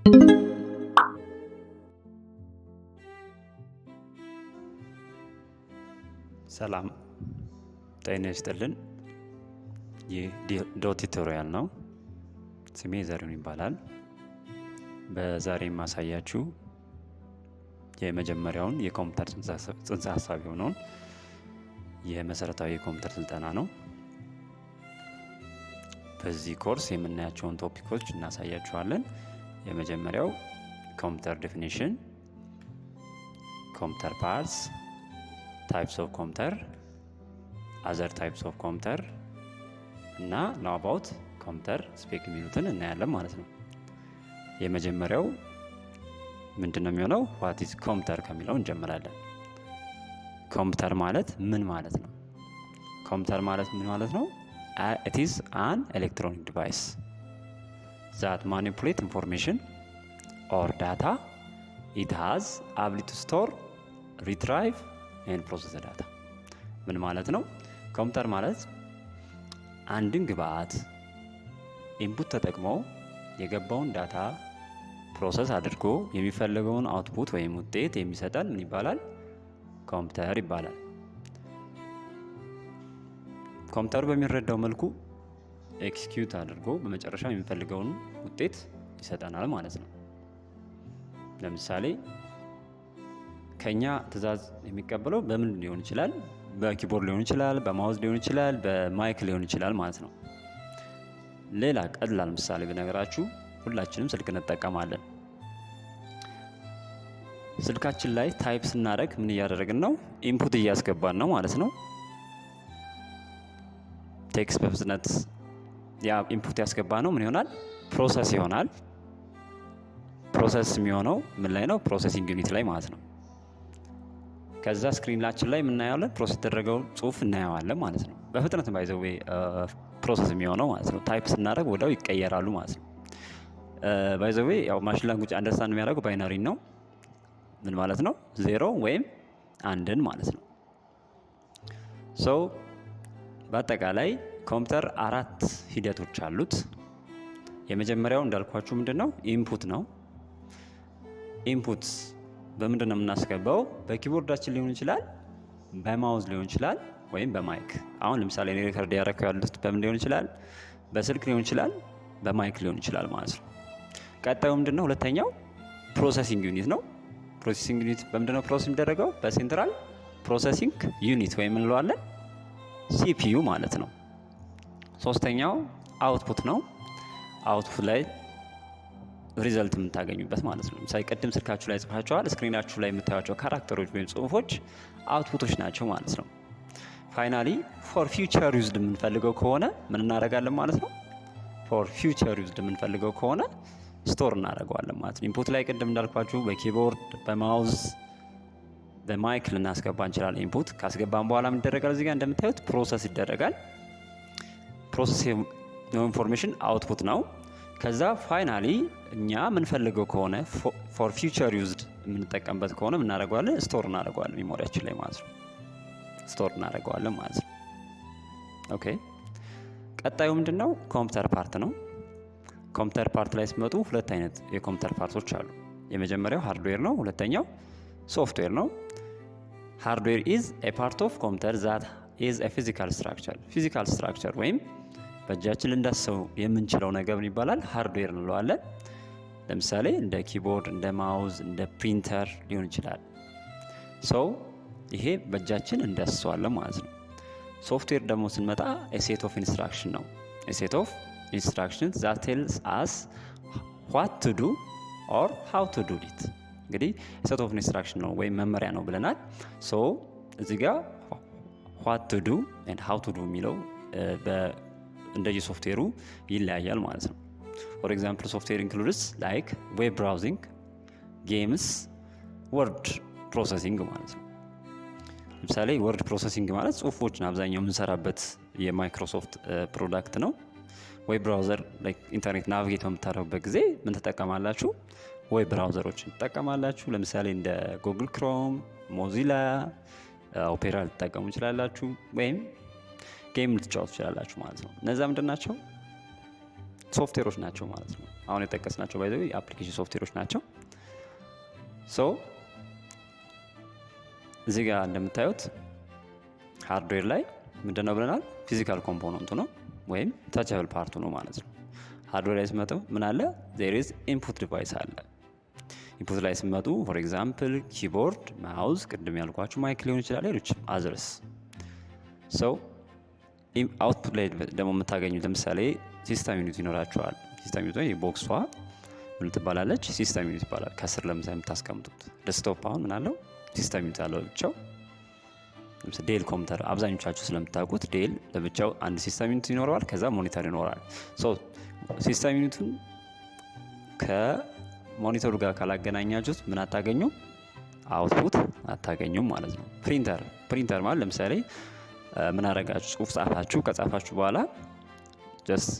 ሰላም ጤና ይስጥልን። ይህ ዶት tutorial ነው። ስሜ ዘሪሁን ይባላል። በዛሬ የማሳያችሁ የመጀመሪያውን የኮምፒውተር ጽንሰ ሀሳብ የሆነውን የመሰረታዊ የኮምፒውተር ስልጠና ነው። በዚህ ኮርስ የምናያቸውን topic ኦች እናሳያችኋለን። የመጀመሪያው computer definition፣ computer parts፣ types of computer፣ other types of computer እና know about computer spec የሚሉትን እናያለን ማለት ነው። የመጀመሪያው ምንድን ነው የሚሆነው? What is computer ከሚለው እንጀምራለን። ኮምፒውተር ማለት ምን ማለት ነው? ኮምፒውተር ማለት ምን ማለት ነው? It is an electronic device that manipulate information or data. It has ability to store, retrieve and process data። ምን ማለት ነው? ኮምፒውተር ማለት አንድን ግብአት input ተጠቅሞ የገባውን data process አድርጎ የሚፈለገውን output ወይም ውጤት የሚሰጠን ምን ይባላል? ኮምፒውተር ይባላል። ኮምፒውተሩ በሚረዳው መልኩ execute አድርጎ በመጨረሻ የሚፈልገውን ውጤት ይሰጠናል ማለት ነው። ለምሳሌ ከኛ ትዕዛዝ የሚቀበለው በምን ሊሆን ይችላል? በ keyboard ሊሆን ይችላል፣ በ mouse ሊሆን ይችላል፣ በ mic ሊሆን ይችላል ማለት ነው። ሌላ ቀላል ምሳሌ ብነግራችሁ፣ ሁላችንም ስልክ እንጠቀማለን። ስልካችን ላይ type ስናደርግ ምን እያደረግን ነው? Input እያስገባን ነው ማለት ነው። Text በፍጥነት ያ input ያስገባነው ምን ይሆናል? Process ይሆናል። Process የሚሆነው ምን ላይ ነው? Processing unit ላይ ማለት ነው። ከዛ screen ኣችን ላይ የምናየዋለን፣ process የተደረገውን ጽሁፍ እናየዋለን ማለት ነው። በፍጥነት by the way process የሚሆነው ማለት ነው። Type ስናደርግ ወዲያው ይቀየራሉ ማለት ነው። By the way ያው machine language understand የሚያደርገው binary ነው። ምን ማለት ነው? ዜሮ ወይም አንድን ማለት ነው። So በአጠቃላይ ኮምፒውተር አራት ሂደቶች አሉት። የመጀመሪያው እንዳልኳችሁ ምንድን ነው? Input ነው። Input በምንድን ነው የምናስገባው? በ keyboard ኣችን ሊሆን ይችላል፣ በ mouse ሊሆን ይችላል፣ ወይም በ mic። አሁን ለምሳሌ እኔ record ያደረኩ ያሉት በምን ሊሆን ይችላል? በስልክ ሊሆን ይችላል፣ በ mic ሊሆን ይችላል ማለት ነው። ቀጣዩ ምንድን ነው? ሁለተኛው processing unit ነው። Processing unit በምንድን ነው process የሚደረገው? በ central processing unit ወይም እንለዋለን CPU ማለት ነው። ሶስተኛው output ነው። Output ላይ result የምታገኙበት ማለት ነው። ለምሳሌ ቅድም ስልካችሁ ላይ ጽፋችኋል፣ screen ኣችሁ ላይ የምታዩቸው character ኦች ወይም ጽሁፎች output ኦች ናቸው ማለት ነው። Finally, for future used የምንፈልገው ከሆነ ምን እናደርጋለን ማለት ነው? For future used የምንፈልገው ከሆነ store እናደርገዋለን ማለት ነው። Input ላይ ቅድም እንዳልኳችሁ በ keyboard፣ በ mouse፣ በ mic ልናስገባ እንችላለን። Input ካስገባን በኋላ ምን ይደረጋል? እዚህ ጋር እንደምታዩት process ይደረጋል። Process information output ነው። ከዛ finally እኛ የምንፈልገው ከሆነ፣ for future used የምንጠቀምበት ከሆነ እናደርገዋለን፣ store እናደርገዋለን memory ያችን ላይ ማለት ነው። Store እናደርገዋለን ማለት ነው። Okay፣ ቀጣዩ ምንድን ነው? Computer part ነው። Computer part ላይ ሲመጡ ሁለት አይነት የኮምፒውተር part ኦች አሉ። የመጀመሪያው hardware ነው። ሁለተኛው ሶፍትዌር ነው። Hardware is a part of computer that is a physical structure። Physical structure ወይም በእጃችን ልንዳስሰው የምንችለው ነገር ምን ይባላል? Hardware እንለዋለን። ለምሳሌ እንደ keyboard፣ እንደ mouse፣ እንደ ፕሪንተር ሊሆን ይችላል። So ይሄ በእጃችን እንዳስሰዋለን ማለት ነው። ሶፍትዌር ደግሞ ስንመጣ set of instruction ነው። Set of instruction that tells us what to do or how to do it። እንግዲህ set of instruction ነው ወይም መመሪያ ነው ብለናል። So እዚህ ጋር what to do and how to do የሚለው እንደየ ሶፍትዌሩ ይለያያል ማለት ነው። For example, software includes like web browsing፣ games፣ word processing ማለት ነው። ለምሳሌ word processing ማለት ጽሁፎችን አብዛኛው የምንሰራበት የ Microsoft product ነው። Web browser፣ ኢንተርኔት navigate በምታደርጉበት ጊዜ ምን ትጠቀማላችሁ? Web browser ኦችን ትጠቀማላችሁ። ለምሳሌ እንደ Google Chrome፣ Mozilla፣ Opera ልትጠቀሙ ትችላላችሁ፣ ወይም game ልትጫወቱ ትችላላችሁ ማለት ነው። እነዛ ምንድን ናቸው? ሶፍትዌሮች ናቸው ማለት ነው። አሁን የጠቀስናቸው by the way application software ኦች ናቸው። So እዚህ ጋር እንደምታዩት hardware ላይ ምንድን ነው ብለናል? Physical component ኡ ነው ወይም touchable part ኡ ነው ማለት ነው። Hardware ላይ ስመጡ ምን አለ? There is input device አለ። Input ላይ ስመጡ for example keyboard፣ mouse፣ ቅድም ያልኳችሁ mic ሊሆን ይችላል፣ ሌሎች others። So output ላይ ደግሞ የምታገኙት ለምሳሌ system unit ይኖራቸዋል። System unit ወይ box ኧ ምን ትባላለች? System unit ይባላል። ከስር ለምሳሌ የምታስቀምጡት desktop አሁን ምን አለው? System unit አለው ብቻው። ለምሳሌ Dell ኮምፒውተር አብዛኞቻችሁ ስለምታውቁት Dell ለብቻው አንድ system unit ይኖረዋል። ከዛ monitor ይኖራል። So system unit ኡን ከ monitor ኡ ጋር ካላገናኛችሁት ምን አታገኙም? Output አታገኙም ማለት ነው። ፕሪንተር ማለት ለምሳሌ ምን አረጋችሁ? ጽሁፍ ጻፋችሁ። ከጻፋችሁ በኋላ just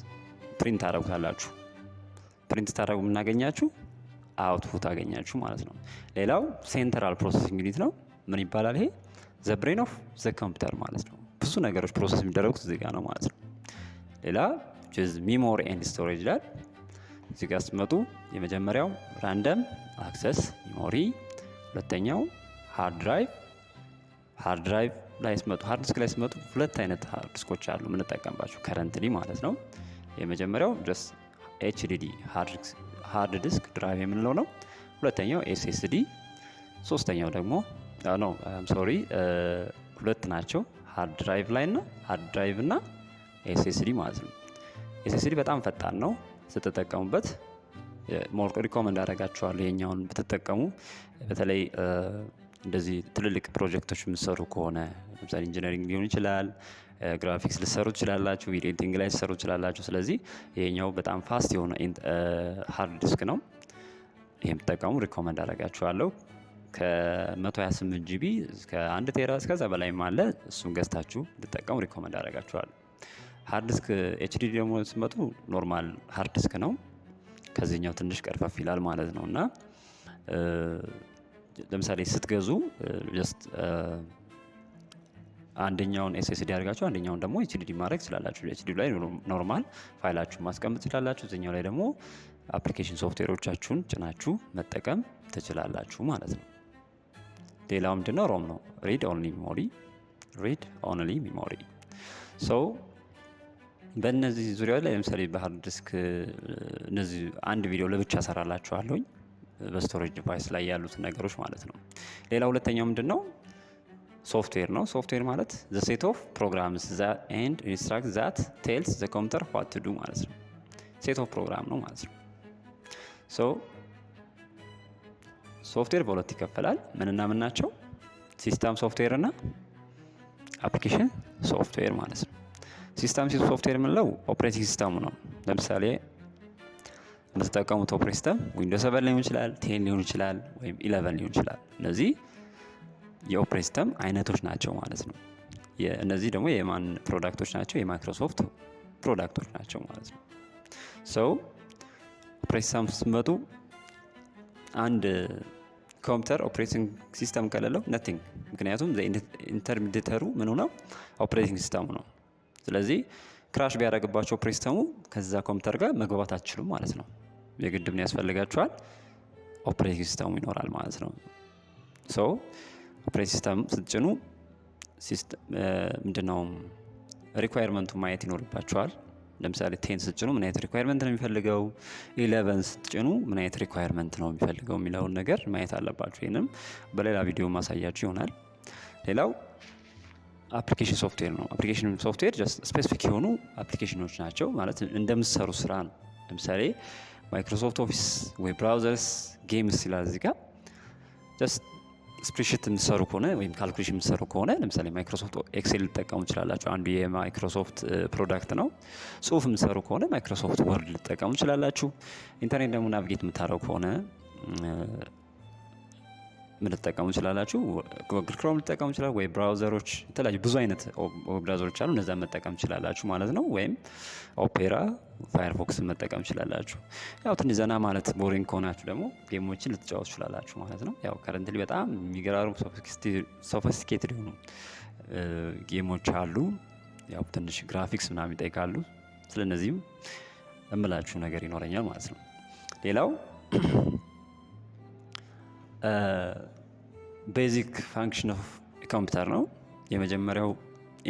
print ታደረጉታላችሁ። Print ታደረጉ የምናገኛችሁ output አገኛችሁ ማለት ነው። ሌላው central processing unit ነው። ምን ይባላል ይሄ? The brain of the computer ማለት ነው። ብዙ ነገሮች process የሚደረጉት እዚህ ጋር ነው ማለት ነው። ሌላ memory and storage ይላል። እዚህ ጋር ስትመጡ የመጀመሪያው random access memory፣ ሁለተኛው hard drive። Hard drive ላይ ስትመጡ፣ hard disk ላይ ስትመጡ ሁለት አይነት hard disk ኦች አሉ የምንጠቀምባቸው currently ማለት ነው። የመጀመሪያው just HDD hard disk drive የምንለው ነው። ሁለተኛው SSD፣ ሶስተኛው ደግሞ no, sorry፣ ሁለት ናቸው። Hard drive ላይ እና hard drive እና SSD ማለት ነው። SSD በጣም ፈጣን ነው ስትጠቀሙበት፣ more recommend አደርጋችኋለሁ ይሄኛውን ብትጠቀሙ። በተለይ እንደዚህ ትልልቅ ፕሮጀክቶች የምትሰሩ ከሆነ፣ ለምሳሌ engineering ሊሆን ይችላል፣ ግራፊክስ ልትሰሩ ትችላላችሁ፣ video editing ላይ ልትሰሩ ትችላላችሁ። ስለዚህ ይሄኛው በጣም fast የሆነ hard disk ነው። ይሄን ብትጠቀሙ recommend አደርጋችኋለሁ። ከ128 GB እስከ 1 tera እስከዛ በላይም አለ። እሱን ገዝታችሁ እንድትጠቀሙ recommend አደርጋችኋለሁ። Hard disk HDD ደግሞ ስትመጡ normal hard disk ነው። ከዚህኛው ትንሽ ቀርፈፍ ይላል ማለት ነው። እና ለምሳሌ ስትገዙ just አንደኛውን SSD አድርጋችሁ አንደኛውን ደግሞ HDD ማድረግ ትችላላችሁ። HDD ላይ normal file ኣችሁን ማስቀመጥ ትችላላችሁ። እዚኛው ላይ ደግሞ application software ኦቻችሁን ጭናችሁ መጠቀም ትችላላችሁ ማለት ነው። ሌላው ምንድነው? ROM ነው። Read only memory፣ read only memory። So በእነዚህ ዙሪያ ላይ ለምሳሌ በ hard disk እነዚህ አንድ ቪዲዮ ለብቻ ሰራላችኋለሁኝ በ storage device ላይ ያሉትን ነገሮች ማለት ነው። ሌላ ሁለተኛው ምንድን ነው? ሶፍትዌር ነው። ሶፍትዌር ማለት the set of programs and instruct that tells the computer what to do ማለት ነው። Set of program ነው ማለት ነው። So software በሁለት ይከፈላል። ምንና ምን ናቸው? System software እና application software ማለት ነው። System software የምንለው operating system ኡ ነው። ለምሳሌ የምትጠቀሙት operating system Windows 7 ሊሆን ይችላል፣ 10 ሊሆን ይችላል፣ ወይም 11 ሊሆን ይችላል። እነዚህ የ operating system አይነቶች ናቸው ማለት ነው። እነዚህ ደግሞ የማን product ኦች ናቸው? የ Microsoft product ኦች ናቸው ማለት ነው። So operating system ስትመጡ አንድ ኮምፒውተር operating system ከሌለው nothing። ምክንያቱም intermediator ኡ ምኑ ነው? Operating system ኡ ነው። ስለዚህ crash ቢያደርግባቸው operating system ኡ ከዛ ኮምፒውተር ጋር መግባባት አትችሉም ማለት ነው። የግድ ምን ያስፈልጋችኋል? Operating system ኡ ይኖራል ማለት ነው። So operating system ስትጭኑ ምንድነው requirement ኡ ማየት ይኖርባችኋል። ለምሳሌ 10 ስትጭኑ ምን አይነት requirement ነው የሚፈልገው፣ 11 ስትጭኑ ምን አይነት requirement ነው የሚፈልገው የሚለውን ነገር ማየት አለባችሁ። ይህንም በሌላ ቪዲዮ ማሳያችሁ ይሆናል። ሌላው application software ነው። Application software just specific የሆኑ application ኖች ናቸው፣ ማለት እንደምትሰሩ ስራ ነው። ለምሳሌ Microsoft Office፣ web browsers፣ games ይላል እዚህ ጋር። Just spreadsheet የምትሰሩ ከሆነ ወይም calculation የምትሰሩ ከሆነ ለምሳሌ Microsoft Excel ልትጠቀሙ ትችላላችሁ። አንዱ የ Microsoft product ነው። ጽሁፍ የምትሰሩ ከሆነ Microsoft Word ልትጠቀሙ ትችላላችሁ። ኢንተርኔት ደግሞ navigate የምታደርጉ ከሆነ ምን ልትጠቀሙ ትችላላችሁ? Google Chrome ልትጠቀሙ ትችላላችሁ። Web browser ኦች፣ የተለያዩ ብዙ አይነት web browser ኦች አሉ። እነዛን መጠቀም ትችላላችሁ ማለት ነው። ወይም Opera፣ Firefox ን መጠቀም ትችላላችሁ። ያው ትንሽ ዘና ማለት boring ከሆናችሁ ደግሞ game ኦችን ልትጫወቱ ትችላላችሁ ማለት ነው። ያው currently በጣም የሚገራርሙ sophisticated የሆኑ game ኦች አሉ። ያው ትንሽ ግራፊክስ ምናምን ይጠይቃሉ። ስለነዚህም እምላችሁ ነገር ይኖረኛል ማለት ነው። ሌላው basic function of computer ነው። የመጀመሪያው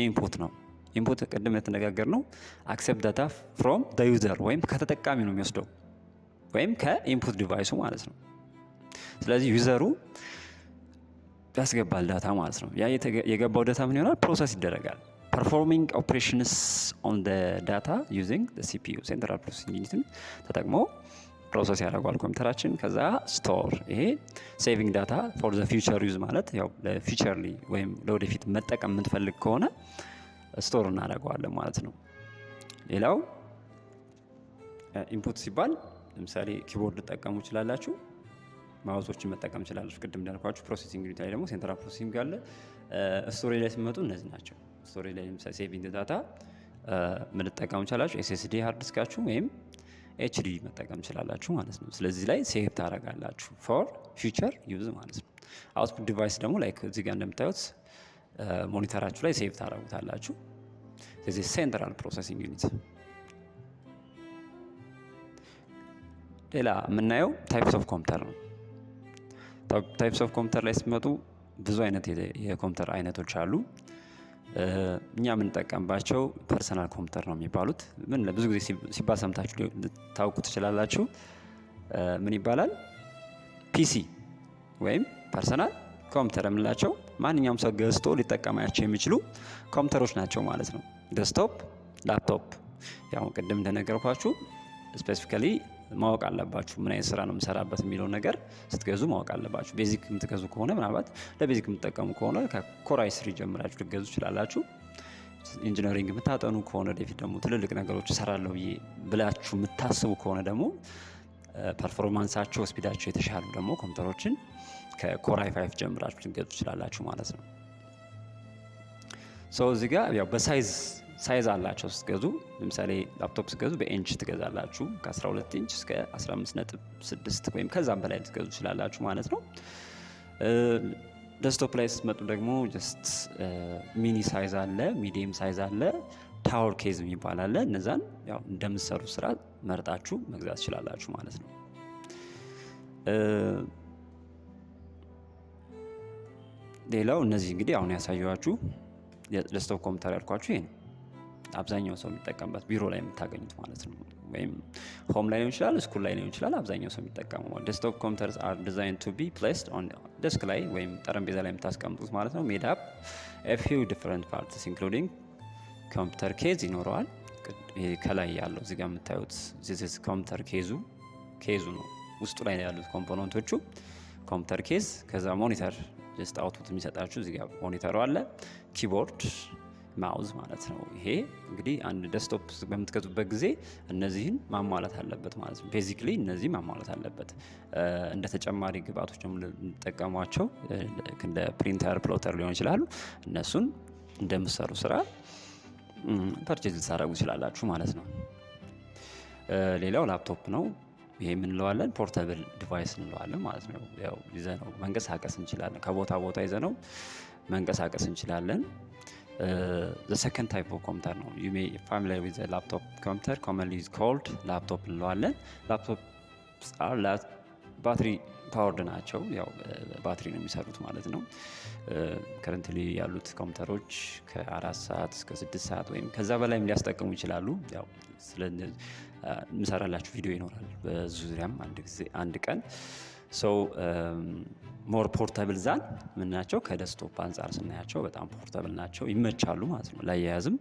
input ነው። Input ቅድም የተነጋገርነው accept data from the user ወይም ከተጠቃሚ ነው የሚወስደው ወይም ከ input device ኡ ማለት ነው። ስለዚህ user ኡ ያስገባል data ማለት ነው። ያ የገባው data ምን ይሆናል? Process ይደረጋል። Performing operations on data using CPU, central processing unit ን ተጠቅሞ process ያደርገዋል ኮምፒውተራችን። ከዛ store፣ ይሄ saving data for the future use ማለት ያው ለ futurely ወይም ለወደፊት መጠቀም የምትፈልግ ከሆነ store እናደርገዋለን ማለት ነው። ሌላው input ሲባል ለምሳሌ keyboard ልትጠቀሙ ትችላላችሁ፣ mouse ኦችን መጠቀም ትችላላችሁ። ቅድም እንዳልኳችሁ processing unit ላይ ደግሞ central processing አለ። Storage ላይ ሲመጡ እነዚህ ናቸው። Storage ላይ ለምሳሌ saving data ምን ልትጠቀሙ ትችላላችሁ? SSD hard disk ኣችሁ ወይም HD መጠቀም ትችላላችሁ ማለት ነው። ስለዚህ ላይ save ታደርጋላችሁ for future use ማለት ነው። Output device ደግሞ like እዚህ ጋር እንደምታዩት monitor ኣችሁ ላይ save ታደርጉታላችሁ። ስለዚህ central processing unit። ሌላ የምናየው types of computer ነው። Types of computer ላይ ስትመጡ ብዙ አይነት የኮምፒውተር አይነቶች አሉ። እኛ የምንጠቀምባቸው personal computer ነው የሚባሉት። ምን ብዙ ጊዜ ሲባል ሰምታችሁ ልታውቁ ትችላላችሁ። ምን ይባላል? PC ወይም personal computer የምንላቸው ማንኛውም ሰው ገዝቶ ሊጠቀማቸው የሚችሉ ኮምፒውተሮች ናቸው ማለት ነው። Desktop፣ laptop ያው ቅድም እንደነገርኳችሁ specifically ማወቅ አለባችሁ ምን አይነት ስራ ነው የምሰራበት የሚለውን ነገር ስትገዙ ማወቅ አለባችሁ። Basic የምትገዙ ከሆነ፣ ምናልባት ለ basic የምትጠቀሙ ከሆነ ከ Core i3 ጀምራችሁ ልትገዙ ትችላላችሁ። Engineering የምታጠኑ ከሆነ፣ ወደፊት ደግሞ ትልልቅ ነገሮች እሰራለሁ ብዬ ብላችሁ የምታስቡ ከሆነ ደግሞ performance ኣቸው፣ speed ኣቸው የተሻሉ ደግሞ ኮምፒውተሮችን ከ Core i5 ጀምራችሁ ልትገዙ ትችላላችሁ ማለት ነው። So እዚህ ጋር ያው በ size አላቸው ስትገዙ። ለምሳሌ ላፕቶፕ ስትገዙ በኢንች ትገዛላችሁ። ከ12 ኢንች እስከ 15.6 ወይም ከዛም በላይ ልትገዙ ትችላላችሁ ማለት ነው። Desktop ላይ ስትመጡ ደግሞ just mini size አለ፣ medium size አለ፣ tower case የሚባል አለ። እነዛን ያው እንደምትሰሩ ስራ መርጣችሁ መግዛት ትችላላችሁ ማለት ነው። ሌላው እነዚህ እንግዲህ አሁን ያሳየኋችሁ desktop computer ያልኳችሁ ይሄ ነው። አብዛኛው ሰው የሚጠቀምበት ቢሮ ላይ የምታገኙት ማለት ነው። ወይም home ላይ ሊሆን ይችላል፣ school ላይ ሊሆን ይችላል። አብዛኛው ሰው የሚጠቀመው desktop computers are designed to be placed on desk ላይ ወይም ጠረጴዛ ላይ የምታስቀምጡት ማለት ነው። Made up a few different parts including computer case ይኖረዋል። ይሄ ከላይ ያለው እዚህ ጋር የምታዩት computer case ኡ ነው። ውስጡ ላይ ያሉት component ኦቹ computer case፣ ከዛ monitor just output የሚሰጣችሁ እዚህ ጋር monitor ኡ አለ፣ keyboard፣ mouse ማለት ነው። ይሄ እንግዲህ አንድ desktop በምትገዙበት ጊዜ እነዚህን ማሟላት አለበት ማለት ነው። Basically እነዚህ ማሟላት አለበት። እንደ ተጨማሪ ግብአቶች ደግሞ የምንጠቀሟቸው እንደ printer፣ plotter ሊሆን ይችላሉ። እነሱን እንደምትሰሩ ስራ purchase ልታደርጉ ትችላላችሁ ማለት ነው። ሌላው ላፕቶፕ ነው። ይሄ ምን እንለዋለን? Portable device እንለዋለን ማለት ነው። ያው ይዘነው መንቀሳቀስ እንችላለን። ከቦታ ቦታ ይዘነው መንቀሳቀስ እንችላለን። The second type of computer ነው። You may familiar with laptop computer, commonly is called laptop እንለዋለን። Laptop are battery powered ናቸው። ያው ባትሪ ነው የሚሰሩት ማለት ነው። Currently ያሉት ኮምፒውተሮች ከ4 ሰዓት እስከ 6 ሰዓት ወይም ከዛ በላይም ሊያስጠቅሙ ይችላሉ። ያው ስለ የምሰራላችሁ ቪዲዮ ይኖራል በዙሪያም አንድ ጊዜ አንድ ቀን። So more portable than ምናቸው ከ desktop አንጻር ስናያቸው በጣም portable ናቸው፣ ይመቻሉ ማለት ነው። ለአያያዝም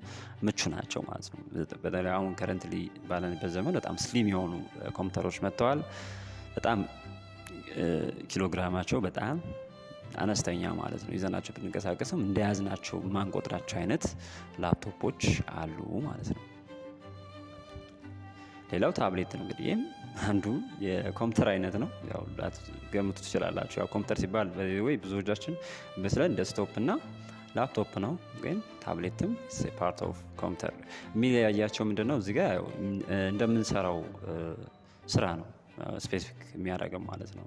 ምቹ ናቸው ማለት ነው። በተለይ አሁን currently ባለንበት ዘመን በጣም slim የሆኑ ኮምፒውተሮች መጥተዋል። በጣም ኪሎግራማቸው በጣም አነስተኛ ማለት ነው። ይዘናቸው ብንንቀሳቀስም እንደያዝናቸው የማንቆጥራቸው አይነት ላፕቶፖች አሉ ማለት ነው። ሌላው ታብሌት ነው። እንግዲህ ይህም አንዱ የኮምፒውተር አይነት ነው። ያው ገምቱ ትችላላችሁ። ያው ኮምፒውተር ሲባል ወይ ብዙዎቻችን መስለን desktop እና ላፕቶፕ ነው። ግን tablet ም part of computer። የሚለያያቸው ምንድን ነው? እዚህ ጋር እንደምንሰራው ስራ ነው። specific የሚያደርገው ማለት ነው።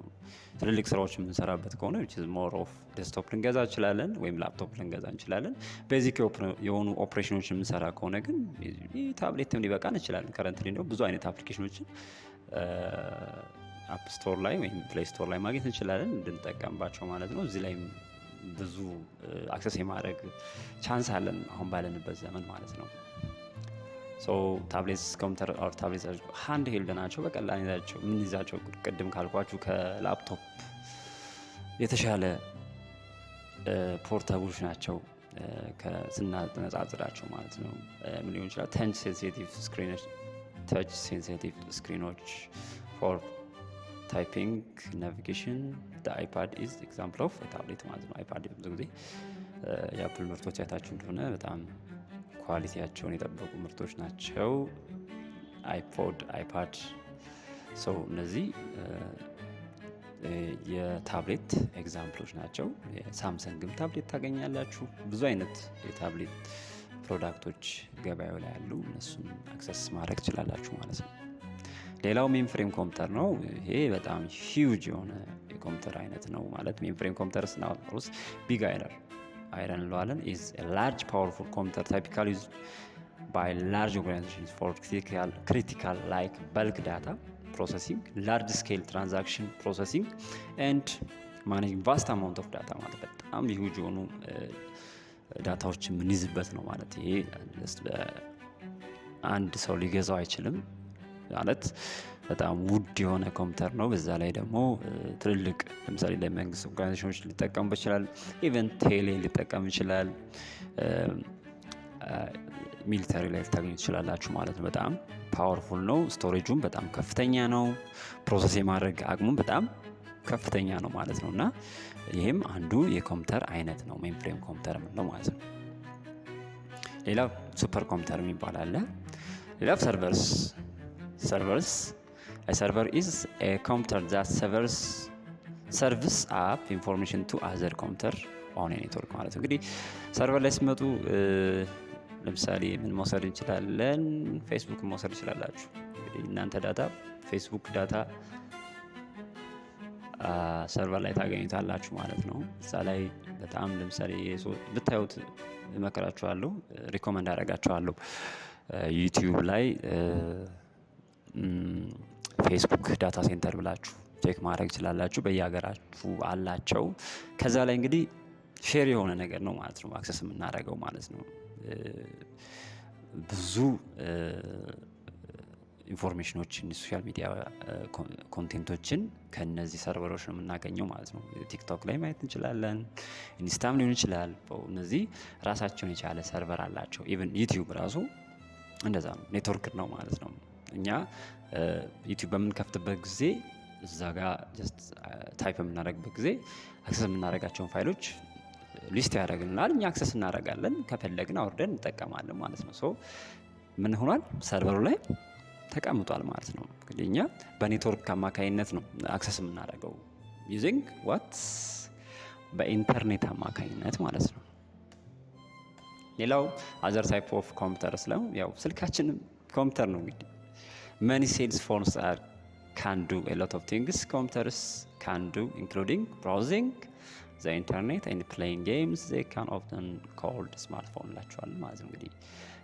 ትልልቅ ስራዎች የምንሰራበት ከሆነ more of desktop ልንገዛ እንችላለን ወይም ላፕቶፕ ልንገዛ እንችላለን። Basic የሆኑ ኦፕሬሽኖች የምንሰራ ከሆነ ግን ታብሌትም ሊበቃን እንችላለን። Currently ነው ብዙ አይነት application ኖችን App Store ላይ ወይም Play Store ላይ ማግኘት እንችላለን እንድንጠቀምባቸው ማለት ነው። እዚህ ላይም ብዙ access የማድረግ chance አለን አሁን ባለንበት ዘመን ማለት ነው። So tablets computer or tablet handheld ናቸው። በቀላል ይዛቸው የምንይዛቸው፣ ቅድም ካልኳችሁ ከላፕቶፕ የተሻለ portable ኦች ናቸው ስናነጻጽራቸው ማለት ነው። ምን ሊሆን ይችላል? Touch sensitive screen ኖች for typing, navigation. iPad is example of tablet ማለት ነው። iPad ብዙ ጊዜ የ Apple ምርቶች አይታችሁ እንደሆነ በጣም quality ያቸውን የጠበቁ ምርቶች ናቸው። iPod፣ iPad፣ so እነዚህ የ tablet example ኦች ናቸው። የ Samsung ም tablet ታገኛላችሁ። ብዙ አይነት የ tablet product ኦች ገበያው ላይ ያሉ፣ እነሱን access ማድረግ ትችላላችሁ ማለት ነው። ሌላው mainframe computer ነው። ይሄ በጣም huge የሆነ የኮምፒውተር አይነት ነው ማለት mainframe computer ስናወራ big iron እንለዋለን፣ is large, powerful computer typically used by large organizations for critical like bulk data processing, large scale transaction processing and managing vast amount of data ማለት በጣም huge የሆኑ data ዎች የምንይዝበት ነው ማለት። ይሄ አንድ ሰው ሊገዛው አይችልም ማለት በጣም ውድ የሆነ ኮምፒውተር ነው። በዛ ላይ ደግሞ ትልልቅ ለምሳሌ ለመንግስት organization ኖች ሊጠቀሙበት ይችላል። Even ቴሌ ሊጠቀም ይችላል። Military ላይ ልታገኙ ትችላላችሁ ማለት ነው። በጣም powerful ነው። Storage ኡም በጣም ከፍተኛ ነው። Process የማድረግ አቅሙም በጣም ከፍተኛ ነው ማለት ነው። እና ይህም አንዱ የኮምፒውተር አይነት ነው፣ mainframe computer የምንለው ማለት ነው። ሌላው super computer የሚባል አለ። ሌላው servers. Server is a computer that serves up information to other computer on network ማለት ነው። እንግዲህ server ላይ ሲመጡ ለምሳሌ ምን መውሰድ እንችላለን? ፌስቡክ መውሰድ ትችላላችሁ። እንግዲህ እናንተ data Facebook data server ላይ ታገኙታላችሁ ማለት ነው። እዛ ላይ በጣም ለምሳሌ ብታዩት እመክራችኋለሁ፣ recommend አደርጋችኋለሁ። YouTube ላይ Facebook data center ብላችሁ check ማድረግ ትችላላችሁ። በየሀገራችሁ አላቸው። ከዛ ላይ እንግዲህ share የሆነ ነገር ነው ማለት ነው access የምናደርገው ማለት ነው። ብዙ information ኖችን፣ social media content ኦችን ከነዚህ server ኦች ነው የምናገኘው ማለት ነው። TikTok ላይ ማየት እንችላለን፣ Insta ም ሊሆን ይችላል። እነዚህ ራሳቸውን የቻለ server አላቸው። Even YouTube ራሱ እንደዛ ነው፣ ኔትወርክ ነው ማለት ነው። እኛ YouTube በምንከፍትበት ጊዜ እዛ ጋር just type በምናደርግበት ጊዜ access የምናደርጋቸውን file ኦች list ያደርግልናል። እኛ access እናደርጋለን፣ ከፈለግን አውርደን እንጠቀማለን ማለት ነው። So ምን ሆኗል? Server ኡ ላይ ተቀምጧል ማለት ነው። እንግዲህ እኛ በኔትወርክ አማካኝነት ነው access የምናደርገው፣ using what? በኢንተርኔት አማካኝነት ማለት ነው። ሌላው other type of computer ስለው ያው ስልካችንም ኮምፒውተር ነው። እንግዲህ many cell phones are can do a lot of things computers can do, including browsing the internet and playing games. They can often called smartphone እንላቸዋለን ማለት ነው። እንግዲህ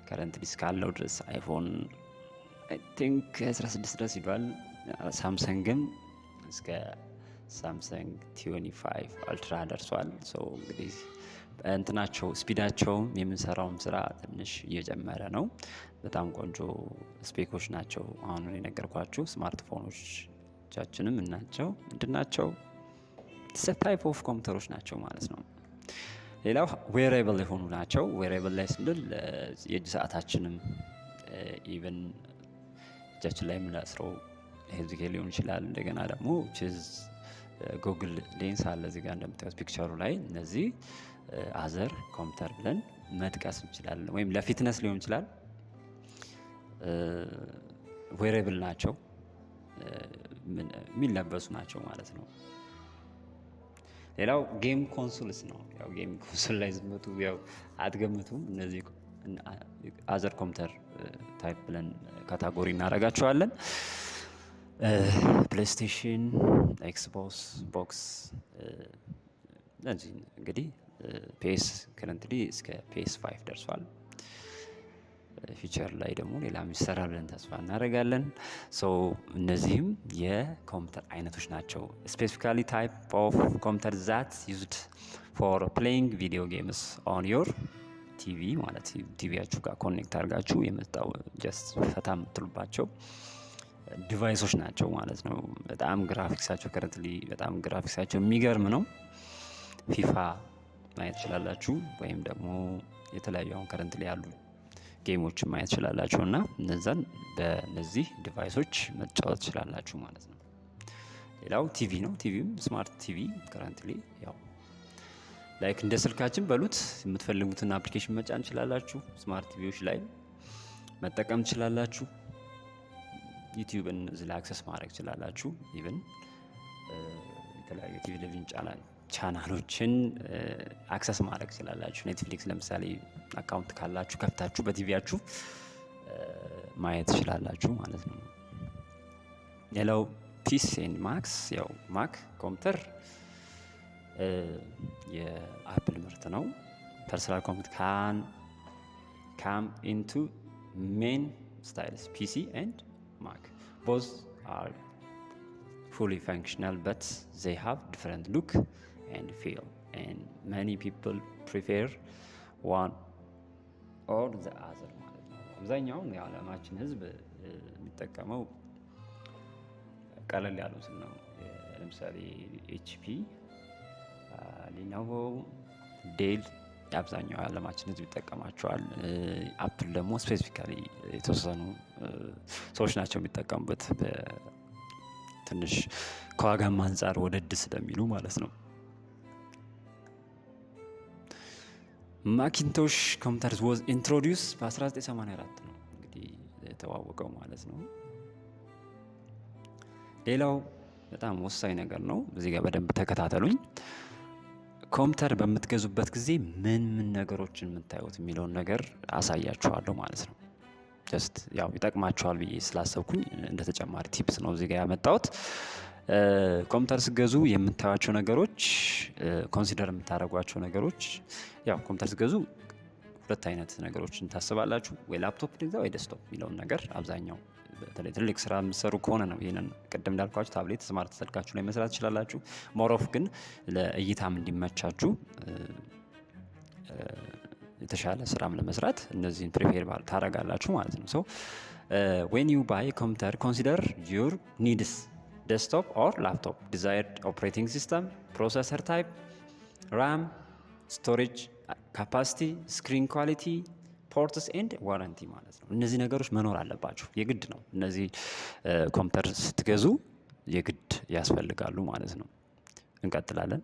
currently እስካለው ድረስ iPhone I think 16 ድረስ ሂዷል። Samsung ም እስከ Samsung 25 Ultra ደርሷል። So እንግዲህ እንትናቸው speed ኣቸውም የምንሰራውም ስራ ትንሽ እየጨመረ ነው። በጣም ቆንጆ spec ኦች ናቸው። አሁን የነገርኳችሁ ስማርትፎኖቻችንም እናቸው ምንድን ናቸው? Type of ኮምፒውተሮች ናቸው ማለት ነው። ሌላው wearable የሆኑ ናቸው። Wearable ላይ ስንል የእጅ ሰዓታችንም፣ even እጃችን ላይ የምናስረው health ሊሆን ይችላል። እንደገና ደግሞ ችዝ Google Lens አለ እዚህ ጋር እንደምታዩት picture ኡ ላይ። እነዚህ other computer ብለን መጥቀስ እንችላለን። ወይም ለ fitness ሊሆን ይችላል። Wearable ናቸው፣ የሚለበሱ ናቸው ማለት ነው። ሌላው game consoles ነው። ያው game console ላይ ስትመጡ ያው አትገምቱም። እነዚህ other computer type ብለን category እናደርጋቸዋለን። PlayStation፣ Xbox box እነዚህ እንግዲህ PS currently እስከ PS 5 ደርሷል። Future ላይ ደግሞ ሌላም ይሰራል ብለን ተስፋ እናደርጋለን። So እነዚህም የኮምፒውተር አይነቶች ናቸው። Specifically, type of computer that used for playing video games on your TV ማለት ቲቪያችሁ ጋር connect አድርጋችሁ የመጣው just ፈታ የምትሉባቸው device ኦች ናቸው ማለት ነው። በጣም ግራፊክሳቸው currently በጣም ግራፊክሳቸው የሚገርም ነው። ፊፋ ማየት ትችላላችሁ ወይም ደግሞ የተለያዩ አሁን currently ያሉ game ኦችን ማየት ትችላላችሁ እና እነዛን በእነዚህ device ኦች መጫወት ትችላላችሁ ማለት ነው። ሌላው ቲቪ ነው። TV ም smart TV currently ያው like እንደ ስልካችን በሉት የምትፈልጉትን application መጫን ትችላላችሁ። Smart TV ዎች ላይ መጠቀም ትችላላችሁ። YouTube ን እዚህ ላይ access ማድረግ ትችላላችሁ። Even የተለያዩ ቴሌቪዥን ቻናሎችን access ማድረግ ትችላላችሁ። Netflix ለምሳሌ account ካላችሁ ከፍታችሁ በቲቪያችሁ ማየት ትችላላችሁ ማለት ነው። ሌላው PC and Macs። ያው Mac ኮምፒውተር የ Apple ምርት ነው። Personal computer can come in two main styles, PC and Mac. Both are fully functional, but they have different look and feel, and many people prefer one or the other ማለት ነው። አብዛኛውን የዓለማችን ሕዝብ የሚጠቀመው ቀለል ያሉትን ነው። ለምሳሌ HP፣ Lenovo፣ Dell የአብዛኛው የዓለማችን ሕዝብ ይጠቀማቸዋል። Apple ደግሞ specifically የተወሰኑ ሰዎች ናቸው የሚጠቀሙበት፣ ትንሽ ከዋጋም አንፃር ወደድ ስለሚሉ ማለት ነው። Macintosh computer was introduced በ1984 ነው እንግዲህ የተዋወቀው ማለት ነው። ሌላው በጣም ወሳኝ ነገር ነው። እዚህ ጋር በደንብ ተከታተሉኝ። ኮምፒውተር በምትገዙበት ጊዜ ምን ምን ነገሮችን የምታዩት የሚለውን ነገር አሳያችኋለሁ ማለት ነው። Just ያው ይጠቅማችኋል ብዬ ስላሰብኩኝ እንደ ተጨማሪ tips ነው እዚህ ጋር ያመጣሁት። ኮምፒውተር ስትገዙ የምታዩቸው ነገሮች፣ consider የምታደርጓቸው ነገሮች። ያው ኮምፒውተር ስትገዙ ሁለት አይነት ነገሮችን ታስባላችሁ፣ ወይ ላፕቶፕ ልግዛ ወይ desktop የሚለውን ነገር። አብዛኛው በተለይ ትልቅ ስራ የምትሰሩ ከሆነ ነው። ይህንን ቅድም እንዳልኳችሁ tablet፣ smart ስልካችሁ ላይ መስራት ትችላላችሁ። More of ግን ለእይታም እንዲመቻችሁ፣ የተሻለ ስራም ለመስራት እነዚህን prefer ታደርጋላችሁ ማለት ነው። So when you buy computer, consider your needs: desktop or laptop, desired operating system, processor type, RAM, storage capacity, screen quality, ports and warranty ማለት ነው። እነዚህ ነገሮች መኖር አለባቸው፣ የግድ ነው። እነዚህ ኮምፒውተር ስትገዙ የግድ ያስፈልጋሉ ማለት ነው። እንቀጥላለን።